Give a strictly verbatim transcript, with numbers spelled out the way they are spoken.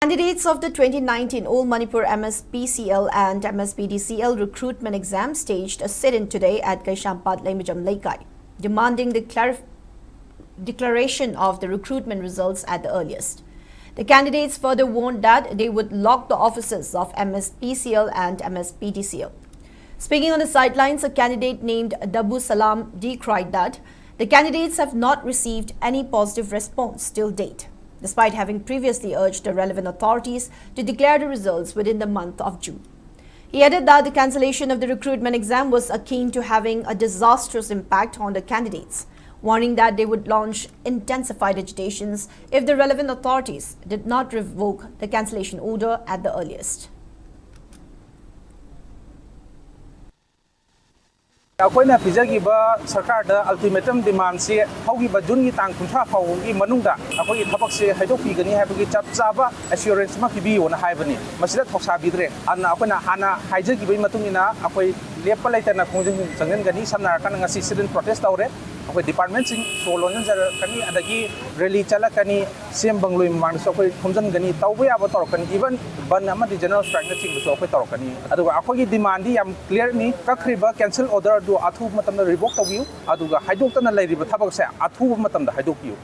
Candidates of the twenty nineteen All Manipur M S P C L and M S P D C L recruitment exam staged a sit-in today at Kaishampat Leimajam Leikai, demanding the clarif- declaration of the recruitment results at the earliest. The candidates further warned that they would lock the offices of M S P C L and M S P D C L. Speaking on the sidelines, a candidate named Dabu Salam decried that the candidates have not received any positive response till date, despite having previously urged the relevant authorities to declare the results within the month of June. He added that the cancellation of the recruitment exam was akin to having a disastrous impact on the candidates, warning that they would launch intensified agitations if the relevant authorities did not revoke the cancellation order at the earliest. ꯑꯩꯈꯣꯏꯅ ꯄꯤꯖꯈꯤꯕ ꯁꯔꯀꯥꯔꯗ ꯑꯜꯇꯤꯃꯦꯇꯝ ꯗꯤꯃꯥꯟꯁꯤ ꯍꯧꯈꯤꯕ ꯖꯨꯟꯒꯤ ꯇꯥꯡ ꯀꯨꯟꯊ꯭ꯔꯥ ꯐꯥꯎꯕꯒꯤ ꯃꯅꯨꯡꯗ ꯑꯩꯈꯣꯏꯒꯤ ꯊꯕꯛꯁꯦ ꯍꯥꯏꯗꯣꯛꯄꯤꯒꯅꯤ ꯍꯥꯏꯕꯒꯤ ꯆꯞ ꯆꯥꯕ ꯑꯦꯁꯨꯔꯦꯟꯁ ꯑꯃ ꯄꯤꯕꯤꯌꯣꯅ ꯍꯥꯏꯕꯅꯤ꯫ ꯃꯁꯤꯗ ꯊꯧꯁꯥꯕꯤꯗ꯭ꯔꯦ꯫ ꯑꯗꯨꯅ ꯑꯩꯈꯣꯏꯅ ꯍꯥꯟꯅ ꯍꯥꯏꯖꯈꯤꯕꯒꯤ ꯃꯇꯨꯡ ꯏꯟꯅ ꯑꯩꯈꯣꯏ ꯂꯦꯞꯄ ꯂꯩꯇꯅ ꯈꯣꯡꯖꯪ ꯆꯪꯁꯤꯟꯒꯅꯤ꯫ ꯁꯝꯅ ꯍꯥꯏꯔꯀꯥꯟꯗ ꯉꯁꯤ ꯁꯤꯠ ꯏꯟ ꯄ꯭ꯔꯣꯇꯦꯁ ꯇꯧꯔꯦ꯫ ꯑꯩꯈꯣꯏ ꯗꯤꯄꯥꯔꯠꯃꯦꯟꯁꯤꯡ ꯁꯣ ꯂꯣꯟꯁꯤꯟꯖꯔꯛꯀꯅꯤ, ꯑꯗꯒꯤ ꯔꯦꯂꯤ ꯆꯠꯂꯛꯀꯅꯤ, ꯁꯤ ꯑꯦꯝ ꯕꯪꯒ꯭ꯂꯣꯏ ꯃꯃꯥꯡꯗꯁꯨ ꯑꯩꯈꯣꯏ ꯈꯣꯝꯖꯤꯟꯒꯅꯤ, ꯇꯧꯕ ꯌꯥꯕ ꯇꯧꯔꯛꯀꯅꯤ, ꯏꯚꯟ ꯕꯟ ꯑꯃꯗꯤ ꯖꯦꯅꯔꯦꯜ ꯁ꯭ꯇ꯭ꯔꯥꯏꯛꯅꯆꯤꯡꯕꯁꯨ ꯑꯩꯈꯣꯏ ꯇꯧꯔꯛꯀꯅꯤ꯫ ꯑꯗꯨꯒ ꯑꯩꯈꯣꯏꯒꯤ ꯗꯤꯃꯥꯟꯗꯤ ꯌꯥꯝ ꯀ꯭ꯂꯤꯌꯔꯅꯤ꯫ ꯀꯛꯈ꯭ꯔꯤꯕ ꯀꯦꯟꯁꯦꯜ ꯑꯣꯔꯗꯔ ꯑꯗꯨ ꯑꯊꯨꯕ ꯃꯇꯝꯗ ꯔꯤꯚꯣꯛ ꯇꯧꯕꯤꯌꯨ, ꯑꯗꯨꯒ ꯍꯥꯏꯗꯣꯛꯇꯅ ꯂꯩꯔꯤꯕ ꯊꯕꯛꯁꯦ ꯑꯊꯨꯕ ꯃꯇꯝꯗ ꯍꯥꯏꯗꯣꯛꯄꯤꯌꯨ꯫